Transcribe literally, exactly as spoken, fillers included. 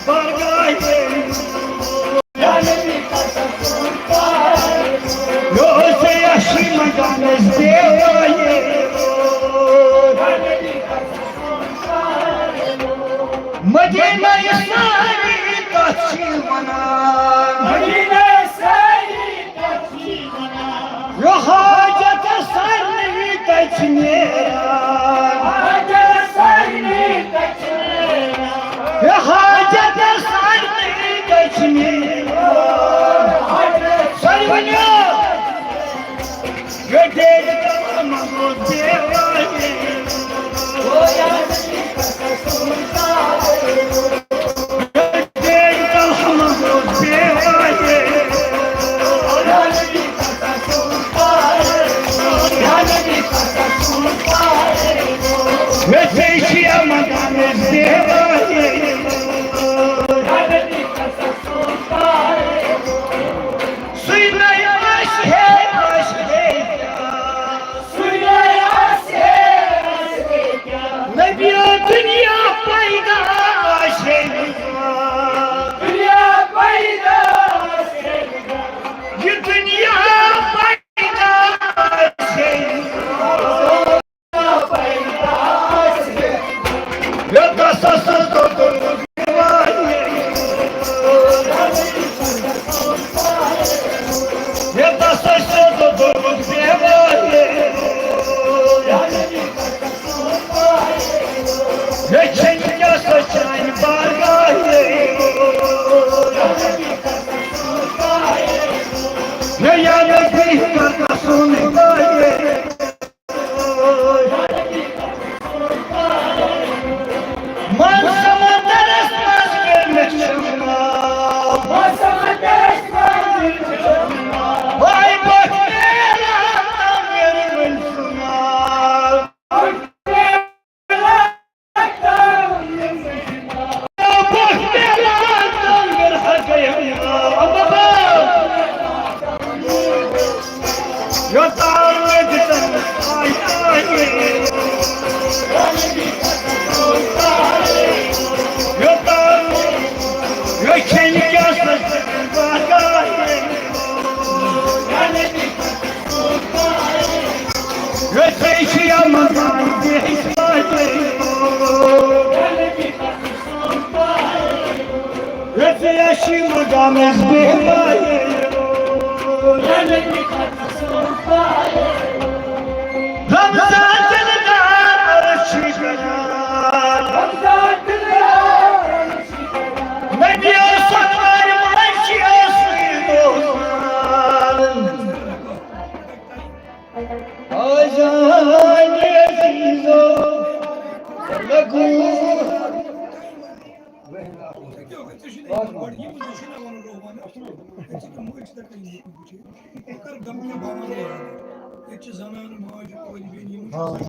بارگاہ۔ یوسف یشی مقامس دیوائے۔ مدینہ ساری تتھ چھ ونان۔ مدینہ ساری تتھ چھ ونان۔ یہِ حاجت سارنٕے تتہِ چھِ نیران۔ حاجت سارنٕے تتہِ چھِ نیران۔ یہِ حاجت سارنٕے تتہِ چھِ نیران۔ سٲری ؤنِو۔ یہِ ڈیڈ کلام گوٚو دیوانہٕ۔ نبی دنیا پیدا آسے نہٕ۔ دنیا پیدا آسے نہٕ۔ یہِ دنیا پیدا آسے نہٕ۔ یوٚتس سُہ دوٚدُن دیوانہٕ۔ یوٚتس سُہ دوٚدُن دیوانہٕ۔ مےٚ چھَنہٕ کیٛاہ سۄ چانہِ بارگاہہِ۔ مےٚ یا نبی کر گژھُن گاہہِ۔ منٛز سمندرس منٛز کٔر مےٚ شمار۔ منٛز سمندرس منٛز کٔر مےٚ شمار۔ واے بہٕ میلان تعمیٖر وٕنۍ سُمار۔ رمضان دلدار۔ نبی سرور منشی اسمی دوستان۔ آزان عزیزو لگو۔ ییٚتہِ چھِ زنانہٕ ماجہِ کورِ بیٚنہِ یِم چھِ